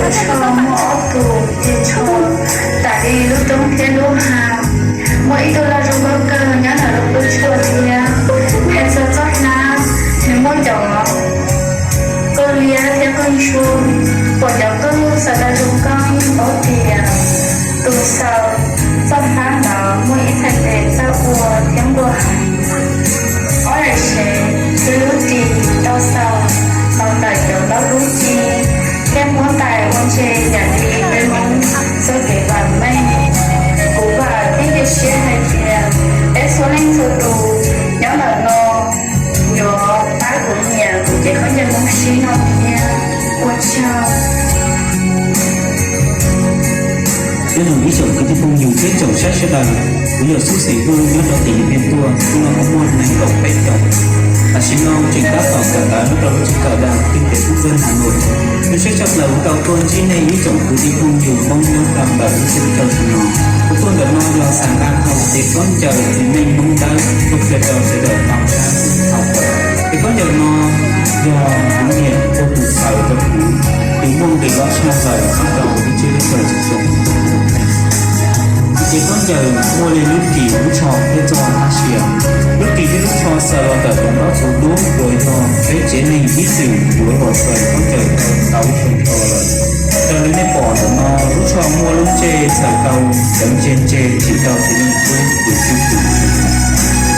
Tsho muaj ob tug tiag tsho tas li lub roob thiab lub hav. Muaj ib tug loj zoo nkauj kawg nyob ntawm lub qub tsho thiab. Qhia txog txoj hlab, nws muaj cov qwj liab thiab qwj ntsuab, uas cov qwj xaws tau zoo nkauj yeej paub tias tus xaws txoj hlab ntawd muaj ib txhais tes txawj ua thiab nquag heev. Ob daim sev thiab lub ris tau xaws los ntawm cov ntaub dub ci thiab muab tais ua ntse yam li peb Hmoob txoj kev vam meej. Kuv vam thiab cia siab hais tias peb txhua leej txhua tus nyob ntawm no yuav pab kuv nyiam kuv cev khaub ncaws Hmoob sib no thiab. Ua tsaug. Nyob zoo ib tsoom kwv tij phooj ywg thiab tsoom saib sawv daws, kuv yog Xub Xeem Hwj nyob rau tỉnh Điện Biên Phủ, hnub no kuv muaj nees nkaum peb xyoos. Tam sim no tseem tab tom kawm ntawv nyob rau lub tsev kawm daim kinh tế quốc dân Hà Nội. Nws sab tshaj plaws kuv tau tuaj ntsib nej ib tsoom kwv tij phooj ywg Hmoob nyob rau ntawm lub teb chaws no. Kuv tuaj ntawm no yog xav nqa tau cev khaub ncaws txiv neej Hmoob Dawb tuaj qhia rau sawv daws tau saib thiab tau kawm. Cev khaub ncaws no yog kuv niam ua tus xaws rau kuv, tus muaj nqis loj tshaj plaws nyob rau lub teb chaws Xoo. Cev khaub ncaws muaj li lub ris lub tsho thiab txoj hab sia. Lub ris thiab lub tsho xaws los ntawm cov ntaub txhuv dub uas yog peb tsev neeg ib txwm yuav los xaws khaub ncaws tau ib xyoo dhau lawm. Raws li nej pom ntawm no, lub tsho muaj lub ntsej xaws tau cov ntsia ntse tsim tau txiv neej dub uas tshwj xeeb.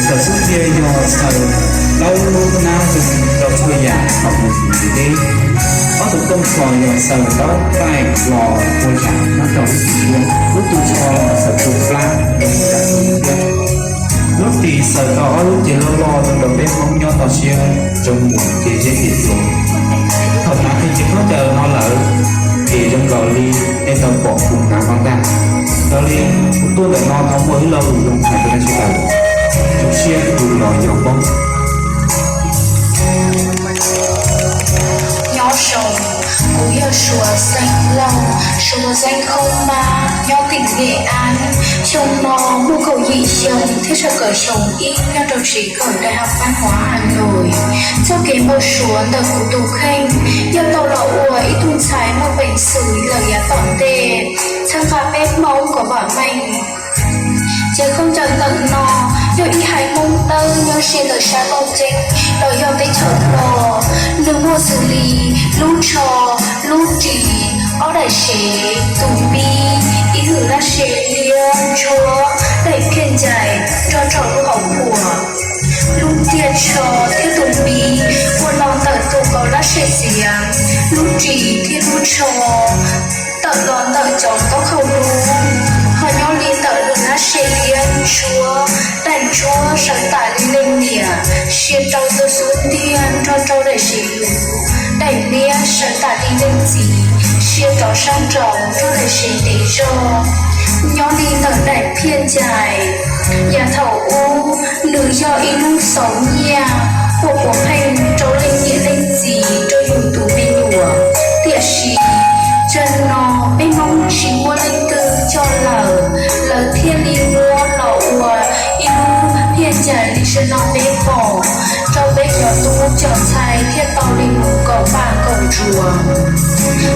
Xaws xub ntiag yog xaws plaub lub hnab zoo rau txhua yam thaum mus xyuas ntiaj teb. Ob tug kooj tsho yog xaws ntaub taij los ua zam nyob rau lub ris tshiab, lub tu tsho los xaws tu plab rau mus zam tu tshiab. Lub ris xaws tau ob lub cev loj loj zoo rau peb Hmoob nyob toj siab zoo mus kev zeb kev tsua. Thaum hnav kiag cev khaub ncaws no lawm, ces zoo nkaus li nej tau pom kuv hnav no ntag. Yog li kuv tuaj ntawm no tau muaj ib lo lus zoo hais rau nej sawv daws, zoo siab kuv los yog Hmoob. Nyob zoo, kuv yog Suav xeem Lauj, Suav xeem Khoob Mab, nyob tỉnh Nghệ An. Xyoo no muaj kaum yim xyoo thiab txog kaum xyoo ib nyob rau tsev kawm Đại học Văn hóa Hà Nội. Txoj kev npau suav ntawm kuv tus kheej yog tau los ua ib tug ntxhais muaj peev xwm lawm yav tom ntej, txhawb nqa peb Hmoob kom vam meej. Cev khaub ncaws ntawm no yog ib haiv Hmoob Dawb nyob ze ntawm sab Looj Ceeb los yog teb chaws Nplog. Nws muaj xws li lub tsho, lub ris, ob daim sev, tus npib, ib hwm lab se liab ntsuab, daim phiaj ncais nrog rau lub hauv phuam. Lub tiaj tsho thiab tus npib ua los ntawm tus kaus lab se txiav, lub ris thiab lub tsho tawm los ntawm cov ntaub khaub dub, ho nyob li ntawm lub lab se liab ntsuab, daim ntsuab sawv tas li leej niam, sia rau tus xub ntiag nrog rau daim sev luv, daim liab sawv tas li leej txiv, sia rov sab nraud nrog daim sev ntev zog. Nyob li ntawm daim phiaj ncais, yav thaum ub nws yog ib lub xauv nyiaj uas puav pheej rau leej niam leej txiv rau yus tus me nyuam. Tiam sis tsam no peb Hmoob tsis muaj leej twg coj lawm, lawv thiaj li muab los ua ib lub phiaj ncais li sawv no peb pom, rau peb cov tub cov ntxhais thiaj tau li mus kaum pam kaum ntsuav.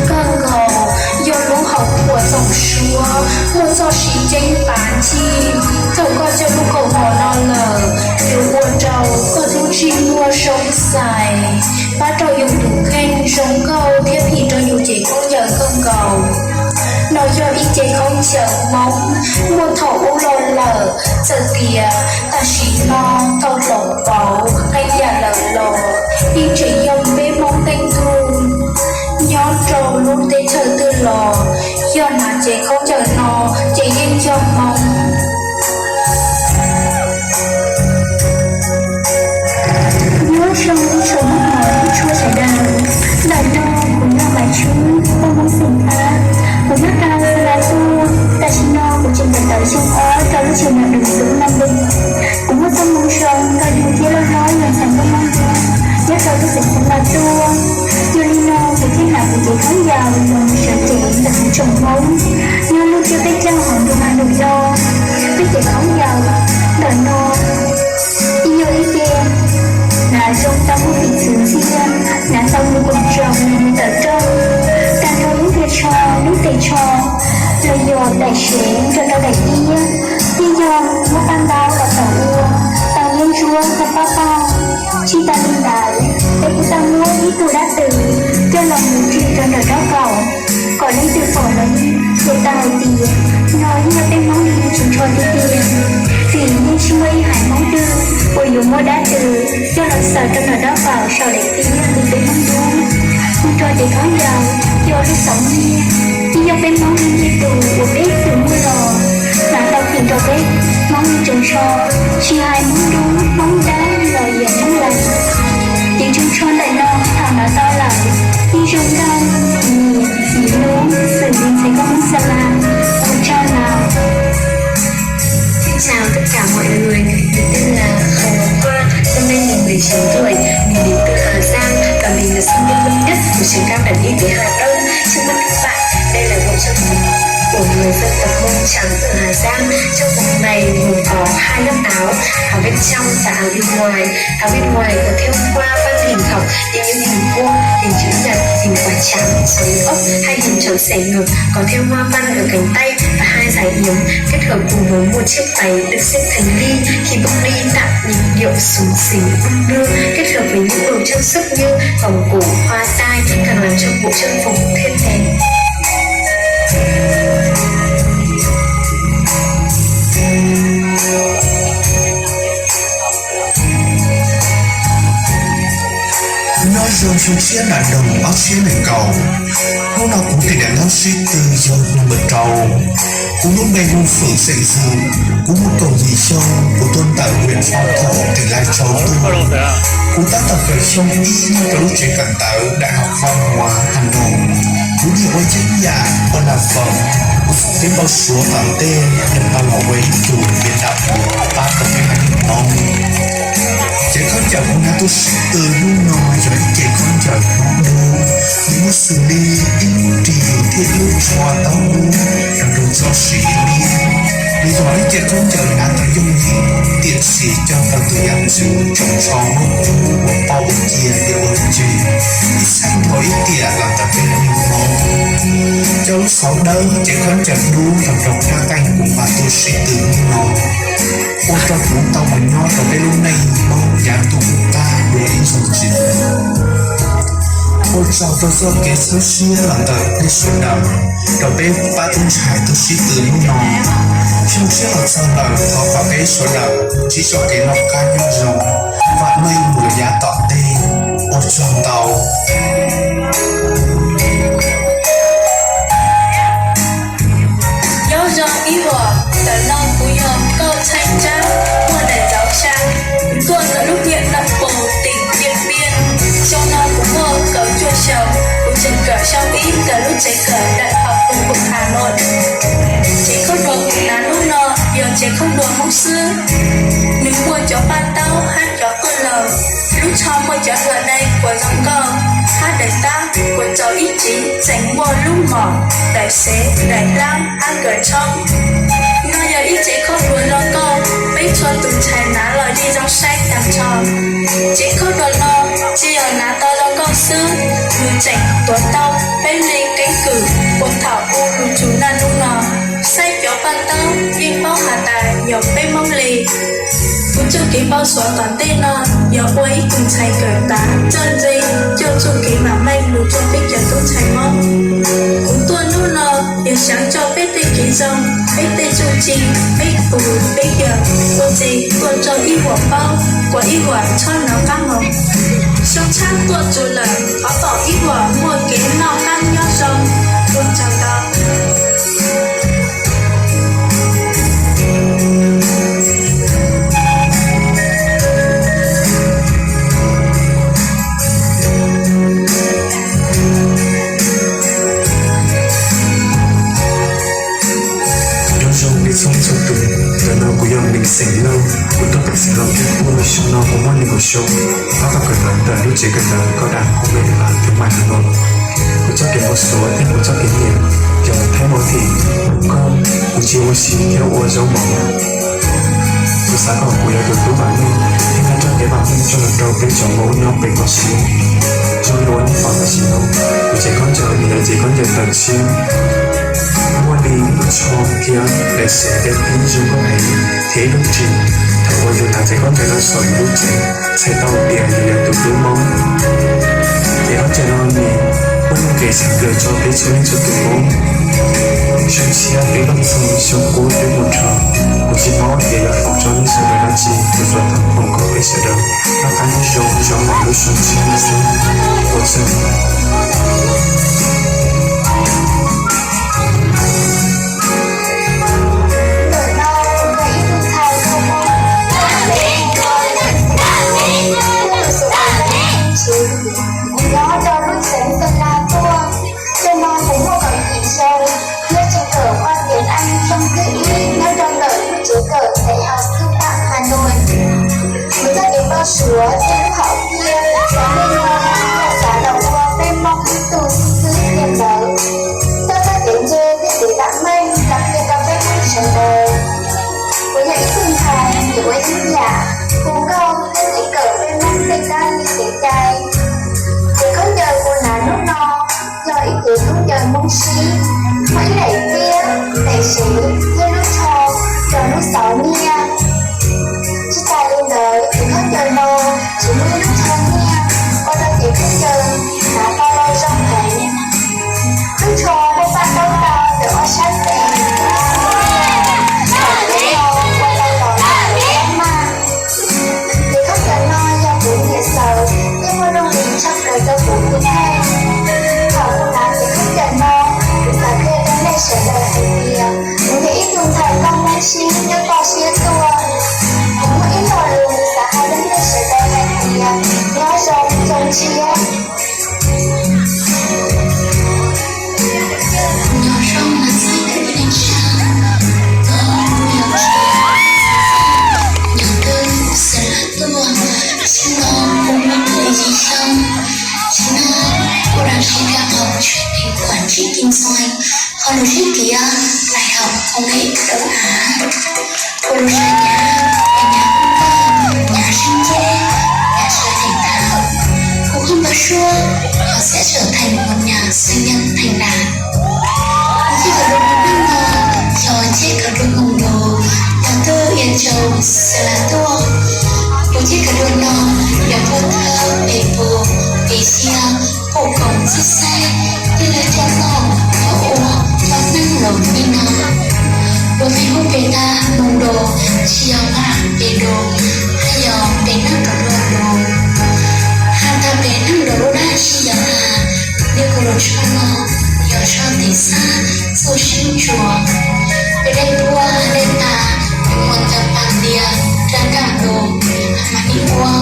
Kawg nkaus yog lub hauv phuam txoom suab muaj txoj siv ceeb pav ncig, thaum koj coj lub kaus mom no lawm, yuav ua rau koj lub ntsej muag zoo xais, pab rau yus tus kheej zoo nkauj thiab phim rau yus cev khaub ncaws kawg nkaus. No yog ib cev khaub ncaws Hmoob muaj thaum ub los lawm, txawm tias tam sim no tau hloov pauv qee yam lawm los yeej tseem yog peb Hmoob teej tug nyob rau lub teb chaws twg los yog hnav cev khaub ncaws no ces yeej yog Hmoob. Nyob zoo ib tsoom mloog mov thiab tshua sawv daws, ntawm no kuv yog Maiv Tshwb, poj Hmoob xeem Thab. Kuv nyob rau Xa La Tuaj, tam sim no kuv tseem kawm ntawv xyoo ob rau lub tsev mlaus Dum Xub Nam Npes. Kuv muaj txoj moo zoo rau yus thiab loj hlob yog ntxhais nkauj Hmoob Dub nyob rau lub xeev Xa La Tuaj. Yog li no kuv thiaj hnav kuv cev khaub ncaws los mus sawv cev ntawm kuv tsoom Hmoob nyob lub cuab peb caug hauv nroog Has Num no. Peb cev khaub ncaws ntawm no yog ib ce hnav zoo tau muaj peev xwm ntxiag, hnav tau mus koom tsoom nws tawm rooj, tag nrho lub ntiag tsho los yog daim sev nrog rau daim tiab, thiab yog muab paj ntaub los tau ua, tau liab ntsuab thiab pob tog. Tsis tas li ntawd, peb kuj tau muab ib tug dab tw coj los mus tsim rau nram rab kaum, kom leej twg pom los yeej tau hais tias no yeej yog peb Hmoob li tsis ntsho tiag tiag. Vim yeej tsis muaj ib haiv Hmoob twg uas yuav muab dab tw coj los xaws rau nram rab kaum saum daim tiab li peb Hmoob Dub. Kuv nrog ces khaub ncaws yog lub xauv nyiaj, yeej yog peb Hmoob li nyiaj tus uas peb twb muaj los hnav tau tim rau peb Hmoob li tseem tsho, tsis hais Hmoob Dub, Hmoob Dab los yog Hmoob Lauj. Ces tseem tsho ntawm no thaum hnav tau lawm, yeej zoo nkauj, nyiam, nyiam hlub xws li ntxhais koj Hmoob Xa Las. Ua tsaug ntau. Xin chào tất cả mọi người, mình tên là Hồ Ngọc Khoa, năm nay mình mười chín tuổi, mình đến từ Hà Giang và mình là sinh viên năm nhất của trường cao đẳng y tế Hà Đông. Trước mắt các bạn, đây là bộ trang phục của người dân tộc Mông Trắng ở Hà Giang. Trang phục này gồm có hai lớp áo, áo bên trong và áo bên ngoài. Áo bên ngoài có thêu hoa văn hình học như những hình vuông, hình chữ nhật, hình quả trắng, dấu ốc hay hình tròn xẻ ngược, có thêu hoa văn ở cánh tay và hai dải yếm kết hợp cùng với một chiếc váy được xếp thành ly. Khi bước đi tạo nhịp điệu xúm xính đung đưa kết hợp với những đồ trang sức như vòng cổ, hoa tai càng làm cho bộ trang phục thêm đẹp. Nyob zoo xyoo tshiab na doog ob txhiab nees nkaum, hnub no kuv tus dab laug sib tw yog npawg rau. Kuv lub npe hu Fwm xeem Xwm, kuv muaj kaum yim xyoo, kuv tuaj ntawm huyện Phong Thổ, tỉnh Lai Châu tuaj. Kuv tab tom kawm xyoo ib nyob rau lub tsev kawm ntawv Đại học Văn hóa Hà Nội. Kuv nyiam ua yeeb yam, ua las fawm, ua foob peb npau suav tom ntej, nws tau los ua ib tug bienđạo pab tau peb haiv neeg Hmoob. Ces khaub ncaws kuv hnav tuaj sib tw hnub no yog ib ce khaub ncaws Hmoob Dub, nws muaj xws li ib lub ris thiab ib lub tsho taub dub, nws txoj siv liab. Nws yog ib ce khaub ncaws hnav tau yooj yim, tiam sis coj tau tus yam ntxwv tsoos tsho Hmoob Dub uas paub ua ciaj thiab ua tswj, ib txheej dhau ib tiam los ntawm peb haiv neeg Hmoob. Coj lub xauv dawb ces khaub ncaws dub los rau qab qeej kuv mam tuaj sib tw hnub no, ua rau kuv tau mus nyob rau peb lub neej Hmoob yav ntuj qub qab dua ib zaug ntxiv. Ua tsaug rau txoj kev txhawb siab los ntawm peb sawv daws, rau peb pab tub ntxhais tuaj sib tw hnub no. Xyoo tshiab los txog lawm, thov kom peb sawv daws sib tso kev noj qab nyob zoo, vam meej mus lawm yav tom ntej. Ua tsaug ntau. Nyob zoo ib vuag, ntawm no kuv yog Nkauj Txheeb Tsab, muaj daim ntawv tsa, kuv tuaj ntawm lub hiam Naj Pos, tim Tiaj Piaj. Xyoo no kuv muaj kaum cuaj xyoo, kuv tseem kawm xyoo ib ntawm lub tsev kawm Đại học Công vụ Hà Nội. Tsev khaub dua kuv hnav hnub no yog tsev khaub dua Hmoob xwb, nws muaj cov paj taub hab cov qwj laug, lub tsho muaj cov hlo dai kuas zoo nkauj, hab daim tab kuas txaus ib tsiv tseem muaj lub mom, daim sev, daim hlab hab kawm tshoob. No yog ib tsev khaub dua zoo nkauj, peb txhua tus ntxhais hnav los yeej zoo saib tag nrho. Tsev khaub dua no tsis yog hnav tau zoo nkauj xwb, nws tseem tuav tau peb li keeb kwm puag thaum ub lug txug naj nub no. Saib cov paj taub yeej paub has tas yog peb Hmoob li. Kuv txuj kev npau suav tom ntej no yog ua ib tug ntxhais kawm tav txawj ntse, coj txuj kev vam meej lug rua peb cov tub ntxhais Hmoob. Kuv tuaj nub no yog xyaav coj peb tej kev zoo, peb tej txuj ci, peb pum peb yawm ua ntej tuaj rua ib vuag paub, kuas ib vuag txhob nov qab moov. Xyoo tshab tuaj txug lawm, thov foom ib vuag muaj kev noj qab nyob zoo. Ua tsaug ntau. Nyob zoo peb txhua txhua tus, ntawm no kuv yog Meej xeem Lauj, kuv tuaj pem xeem Lauj Kiab Puj, xyoo no kuv muaj nees nkaum xyoo, kuv tab tom kawm ntawv ntawm lub tsev kawm ntawv Cao đẳng Công nghệ và Thương mại Hà Nội. Kuv txoj kev npau suav thiab kuv txoj kev nyiam cov Thaib Mab Thim, koj, kuv tsis ua si thiab ua zaub mov. Kuv xav kom kuv yog tus tub vam meej thiab nqa txoj kev vam meej coj los rau peb cov Hmoob nyob pem kom siab. Zoo li ua nej pom tam sim no, kuv tsev khaub ncaws nws yog tsev khaub ncaws tawm tshiab, muaj li Ib lub tsho thiab lej sev tej pib zoo nkauj heev thiab ib lub ris. Thaum uas yus hnav ces khaub ncaws no saum yus lub tsev, txhais tau tias yus yog tus hlub Hmoob. Ces khaub ncaws no nws muaj nuj nqis tshaj plaws rau peb txhua leej txhua tus Hmoob. Xyoo tshiab peb noj txog xyoo qub peb mus nrho, kuv tsis paub tias yuav foom rau nej sawv daws dab tsi, kuv thov foom kom peb sawv daws noj qab nyob zoo, zoo npaum lub xyoo tshiab no xwb. Ua tsaug. Ntawm no kuv yog ib tug ntxhais Hmoob, kuv tus xeem Xeem Txwj, kuv nyob rau lub xeev Xeem Las tuaj. Xyoo no kuv muaj kaum yim xyoo, nyob tseem kawm Khoa Tiav Aj xyoo thib ib nyob rau ntawm lub tsev kawm Đại học Sư phạm Hà Nội. Kuv txoj kev npau suav thiab lub hom phiaj xav nyob no yog xav los ua peb Hmoob ib tug xib hwb tiag ntawd, txoj kev ntse thiab kev vam meej los qhia rau peb Hmoob sawv daws. Kuv yog ib tug ntxhais nyiam ua ib yam, hu nkauj thiab nyiam kawm peb Hmoob tej kab li kev cai. Ces khaub ncaws kuv hnav hnub no yog ib cev khaub ncaws Hmoob sib, muaj ib daim tiab, daim sev thiab lub tsho rau lub xauv nyiaj. Tsis tas li ntawd, ces khaub ncaws no tsis muaj ib lub tsho nyiaj, ua rau cev khaub ncaws hnav tau zoo heev. Lub tsho muaj paj taub ntau ntawm ob sab tes, thaum kuv los ua tau los lawm ua maj. Ces khaub ncaws no yog kuv niam xaws thiab muaj nuj nqis tshaj plaws rau kuv tus kheej. Thaum kuv hnav ces khaub ncaws no, kuv xav qhia rau nej sawv daws hais tias kuv yog ib tug ntxhais nkauj Hmoob sib nyob toj siab tuaj. Kuv muaj ib lo lus xav hais rau nej sawv daws hais tias nyob zoo xyoo tshiab. Nyob zoo mas xav kawm neej tsa, koj yog tsev, nyob twb xav lam tuaj, xyoo no kuv muaj kaum yim xyoo, xyoo no kuv los sib rau hauv tsev neeg quản trị kinh doanh, hauv lub sib kiav đại học công nghệ Đông Á. Kuv lub sab nyab, nyab ua, nyab sib nce, nyab sawv theem tham. Kuv không bao giờ có sẽ trở thành một nhà doanh nhân thành đạt. Kuv thiaj kom dua neej no, yog thiaj kom dua moo dua, yog tuaj ia rau Xeem Las tuaj. Kuv thiaj kom dua no, yog tuaj thawb pes puas, pes xya, pum koom txij xaib, thiaj li coj tau cov ua cov neeg laus li no. Kuv thiaj hu pes tas moo dua, tsis yog mas pes dua, hos yog pes neeg rau dua dua. Has tas pes neeg rau dua dab tsi yog has, yog kuv lub tsho no yog tsho tiv xab txuj sib ntsuas. Pes dej puag dej tas, pes muag tas pas tias rau nram dua, mas nim ua.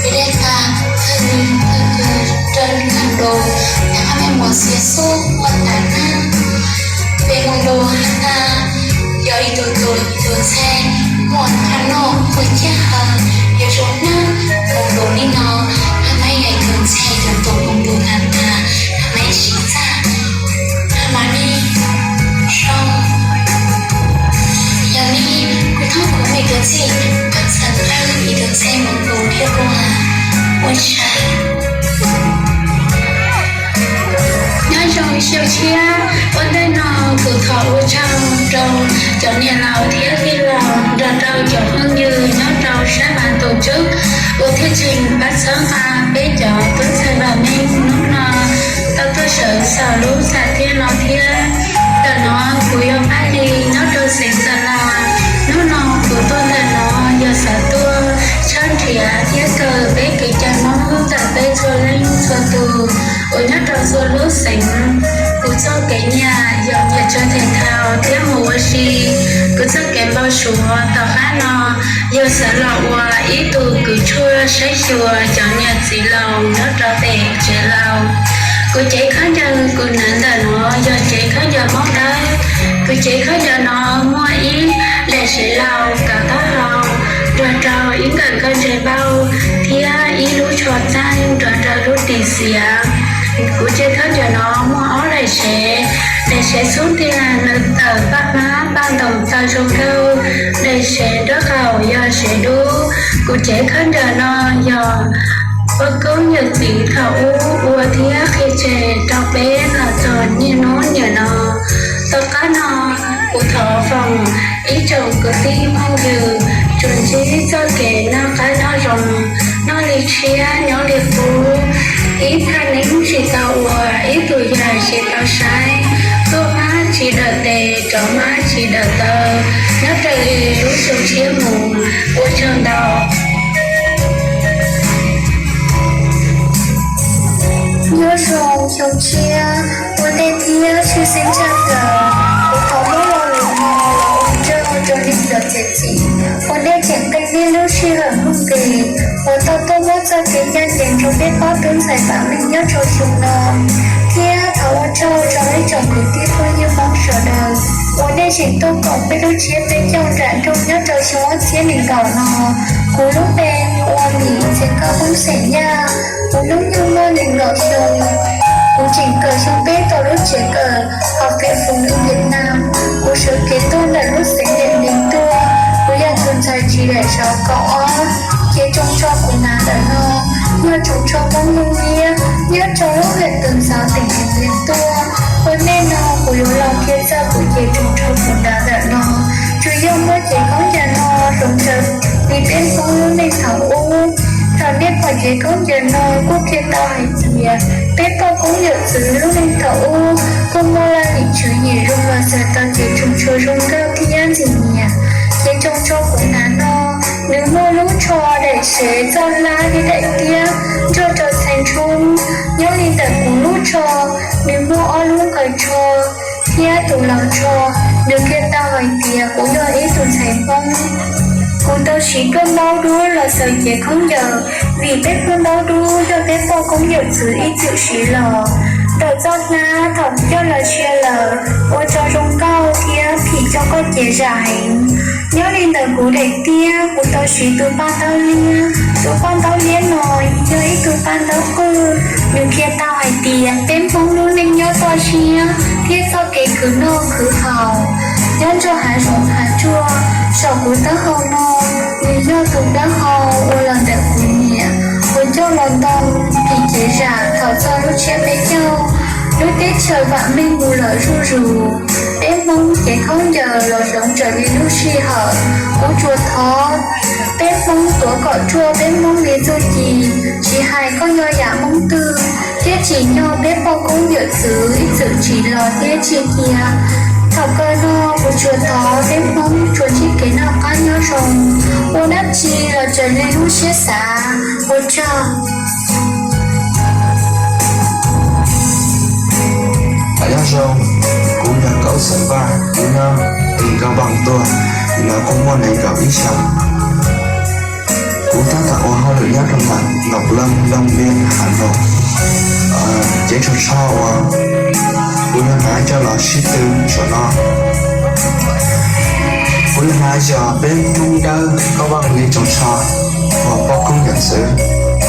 Pes dej tas, thawj nws thawj kws rau nram dua, tas qab pes muag xiav xub ua tas nab. Pes moo dua has tas yog ib tug tuag ib tug ntxhais, muaj qhov noj muaj caj hav, yog zoo nab moo dua li no, has mas yog ib tug ntxhais yog tuag moo dua tas tas, has mas sib txaj, has mas li zoo. Yog li, kuv thov kuv me tus txij, koj txhawm qab ib tug ntxhais moo dua thiab kuv ua tsaug. Nyob zoo xyoo tshiab, ua ntej no kuv thov ua tsaug rau cov niam laus thiab tij laus, nrog rau cov phooj ywg nyob rau sab npas tus tswb uas thiaj tseem pab txhawb nqa peb cov tub ntxhais vam meej hnub no tau tuaj sawv saum lub xam thiaj no thiab. Ntawm no kuv yog Paj Lis nyob rau xeev Xa Las. Hnub no kuv tuaj ntawm no yog xav tuaj tshawb nrhiav thiab kawm peb kev cai Hmoob ntawm peb txhua leej txhua tus uas nyob rau txhua lub xeev. Kuv txoj kev nyiam yog nyiam tso them thau thiab mus ua si. Kuv txoj kev npau suav tom qab no yog xav los ua ib tug kws tshuaj saib xyuas cov niam txiv laus nyob rau pem tsev laus. Kuv cev khaub ncaws kuv hnav ntawm no yog cev khaub ncaws Hmoob dawb. Kuv cev khaub ncaws no muaj ib daim sev laus kav taub hau, nrog rau ib nkawm khaub ncaws npauj thiab ib lub tsho txeeg nrog rau lub ris xiav. Kuv cev khaub ncaws no muaj ob daim sev, daim sev xub ntiag nws tawm paj hmab paj ntoos txaws zoo nkauj, daim sev nraub qaum yog sev dub. Kuv cev khaub ncaws no yog ua koob yawm txiv thaum ub ua thiab qhia tseg rau peb los txog niaj hnub niam no. Tom qab Kuv thov foom ib tsoom kwv tij phooj ywg tsuas ntsib txoj kev noj qab nyob zoo, noj li tshiab nyob li qub, ib thaj neeb tsis tau ua, ib tug yam tsis tau saib, tuaj mab tsis dawm tes, rov mab tsis dawm taw, nyob raws li lub xyoo tshiab mus. Ua tsaug ntau. Nyob zoo xyoo tshiab, ua ntej thiab tshwj xeeb tshaj plaws, kuv thov muab lo lus no los ua tsaug rau nej cov txiav txim uas nej tseem qee nej lub sij hawm muaj nqis uas tau tuaj muab txoj kev ncaj ncees rau peb pab tub ntxhais Vam Meej nyob rau xyoo no, thiab thov ua tsaug rau ib tsoom kwv tij phooj ywg Hmoob sawv daws uas nej tseem tuaj koom peb lub tsiab peb caug nram nroog nyob rau xyoo ob txhiab nees nkaum no. Kuv lub npe hu ua Lis Ntxhias Nkauj Hmoob xeem Yaj, kuv hnub nyoog muaj nees nkaum xyoo. Kuv tseem kawm xyoo peb tau lub tsev kawm Học viện Phụ nữ Việt Nam. Kuv sawv kev tuaj ntawm lub xeev Điện Biên tuaj, kuv yog tus ntxhais tsis daim zauv kaum ob. Ces tsoos tsho kuv hnav ntawm no yog tsoos tsho Hmoob Luj Liab nyob rau lub huyện Tuần Giáo tỉnh Điện Biên tuaj. Ua ntej no kuv yuav los qhia txog kuv cev tsoos tsho kuv hnav ntawm no, tsuas yog muaj cev khaub ncaws no hloov raws li peb Hmoob lub neej thaum ub. Thaum nej pom cev khaub ncaws no kuj qhia tau hais tias peb poj koob yawm txwv lub neej thaum ub kuj muaj laj lim tswv yim zoo los txais tau cev tsoos tsho zoo nkauj thiab ntxim nyiam. Cev tsoos tsho kuv hnav no, nws muaj lub tsho daim sev txoj hlab thiab daim tiab nrog rau txhais ntsoob. Nyob li ntawm kuv lub tsho, nws muaj ob lub nqaws tsho thiab tus laus tsho, nws qhia tau hais tias kuv yog ib tug ntxhais Hmoob. Kuv tau siv tuaj ntaub dub los xaws cev khaub ncaws, vim peb pheej ntaub dub yog peb poj koob yawm txwv ib txwm siv los. Ntawm txoj hlab thaum coj los sia lawm ua tso zoo nkauj thiab phim rau koj cev zam heev. Nyob li ntawm kuv daim tiab, kuv tau siv tus paj ntaub liab. Tus paj ntaub liab no yog ib tug paj ntaub qwj, nws qhia tau hais tias peb Hmoob lub neej nyob toj siab thiab txoj kev khwv noj khwv haus nyob nrog hav zoov hav tsuag. Saum kuv taub hau no, nws yog tus taub hau uas los ntawm kuv niam uas coj los ntoo phim cev zam thaum txog lub tsiab peb caug, lub teb chaws vam meej mus lawm zuj zus. Peb Hmoob cev khaub ncaws los hloov raws li lub sij hawm. Kuv tsuas thov peb Hmoob tuav kom ruaj peb Hmoob li txuj ci, tsis hais koj yog yam Hmoob twg, thiab tsim nyog peb poj koob yawm txwv ib txwm tsim los thiab tsim cia. Thaum kawg no kuv tsuas thov peb Hmoob tsuas ntsib kev noj qab nyob zoo, ua dab tsi los raws li lub siab xav. Ua tsaug. Nyob zoo, kuv yog Kaub Xeem Vaj, kuv nyob tỉnh Cao Bằng tuaj, no kuv muaj nees nkaum ib xyoos. Kuv tab tom ua hauj lwm nyob rau ntawm Ngọc Lâm, Long Biên, Hà Nội. Cev tsoos tsho uas kuv yuav hnav coj los sib tw saum no, kuv yuav hnav yog peb Hmoob Dawb Kaub Vaj li tsoos tsho uas poj koob yawm txwv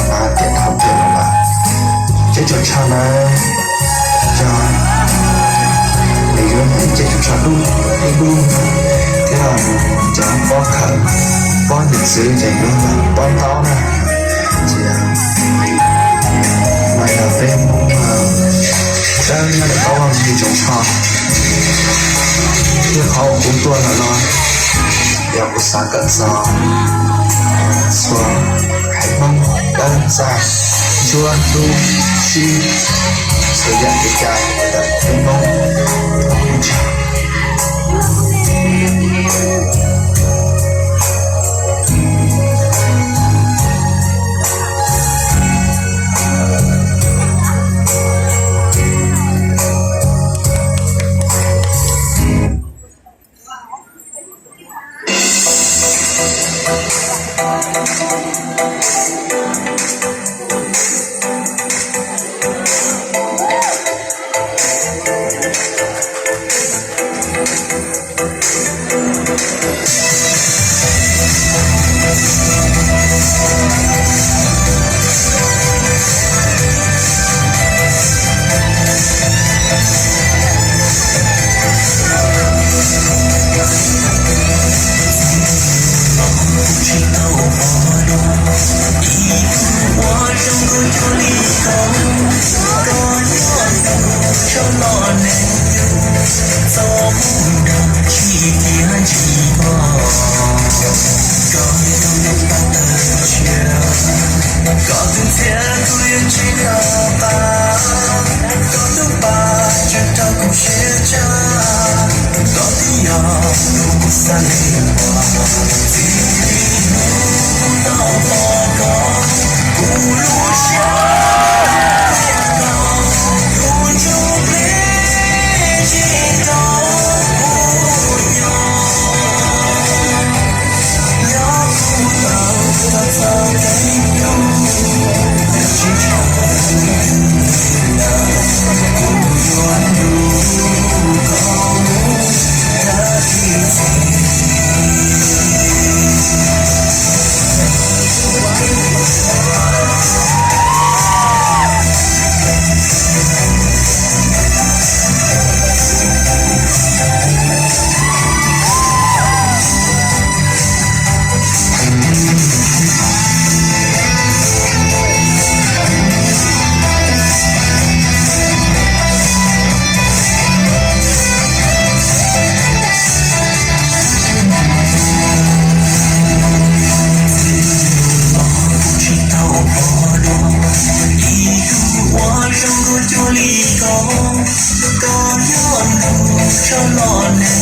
hnav tiam dhau tiam los lawm. Cev tsoos tsho ntawd yog nws yuav ib cev tsoos tsho dub dub dub thiab cov pob khawm, pob yawm txwv ces yuav yog pob ntaub na. Ces no yog peb Hmoob Dawb nyob rau Kaub Vaj li tsoos tsho. Thiab qhov uas kuv tuaj ntawm no yog kuv xav kom txog txhua haiv Hmoob Dawb Ntxaij Ntsuab Ntxub Sib txhua yam kev cai ntawm peb Hmoob. Koj yog nus tso los ne,